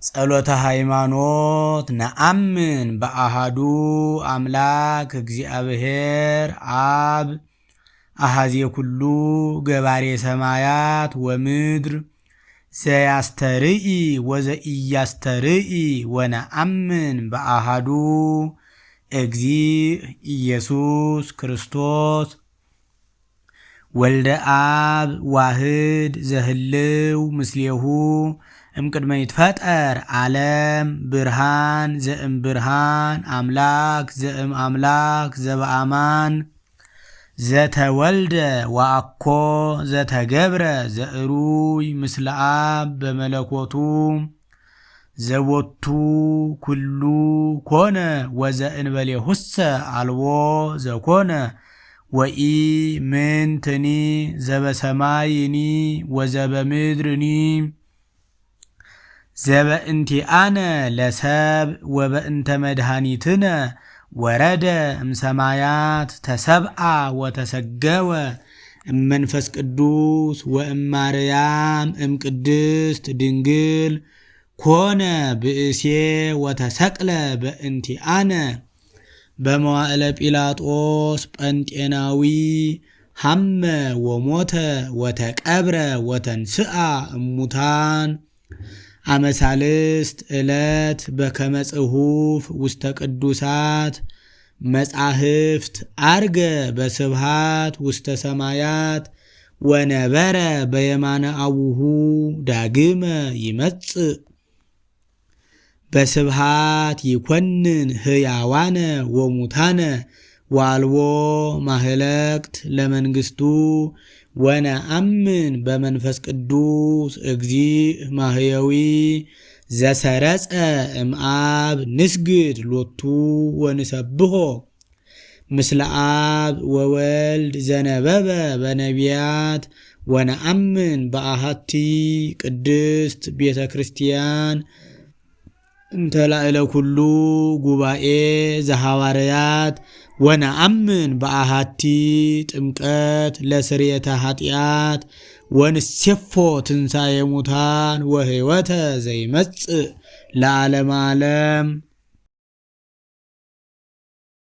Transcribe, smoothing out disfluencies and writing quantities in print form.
ጸሎተ ሃይማኖት። ነአምን በአሃዱ አምላክ እግዚአብሔር አብ አሃዜ ኩሉ ገባሬ ሰማያት ወምድር ዘያስተርኢ ወዘኢያስተርኢ፣ ወነአምን በአሃዱ እግዚእ ኢየሱስ ክርስቶስ ወልደ አብ ዋህድ ዘህልው ምስሌሁ እምቅድመ ይትፈጠር ዓለም፣ ብርሃን ዘእም ብርሃን፣ አምላክ ዘእም አምላክ ዘበአማን፣ ዘተወልደ ወአኮ ዘተገብረ፣ ዘእሩይ ምስለ አብ በመለኮቱ፣ ዘቦቱ ኩሉ ኮነ ወዘእንበሌሁሰ አልቦ ዘኮነ፣ ወኢ ምንትኒ ዘበሰማይኒ ወዘበምድርኒ፣ ዘበእንቲአነ ለሰብ ወበእንተ መድኃኒትነ ወረደ እምሰማያት፣ ተሰብአ ወተሰገወ እመንፈስ ቅዱስ ወእማርያም እምቅድስት ድንግል፣ ኮነ ብእሴ ወተሰቅለ በእንቲአነ በመዋዕለ ጲላጦስ ጰንጤናዊ፣ ሐመ ወሞተ ወተቀብረ ወተንስአ እሙታን አመሳልስት ዕለት በከመ ጽሑፍ ውስተ ቅዱሳት መጻሕፍት፣ አርገ በስብሃት ውስተ ሰማያት ወነበረ በየማነ አቡሁ፣ ዳግመ ይመጽእ በስብሃት ይኮንን ህያዋነ ወሙታነ ዋልቦ ማህለቅት ለመንግስቱ፣ ወነአምን በመንፈስ ቅዱስ እግዚእ ማህየዊ ዘሰረጸ እምአብ፣ ንስግድ ሎቱ ወንሰብሖ ምስለ አብ ወወልድ ዘነበበ በነቢያት፣ ወነአምን በአሃቲ ቅድስት ቤተ ክርስቲያን እንተ ላዕለ ኩሉ ጉባኤ ዘሐዋርያት፣ ወነአምን በአሃቲ ጥምቀት ለስርየተ ኃጢአት፣ ወንሴፎ ትንሣኤ ሙታን ወሕይወተ ዘይመጽእ ለዓለመ ዓለም።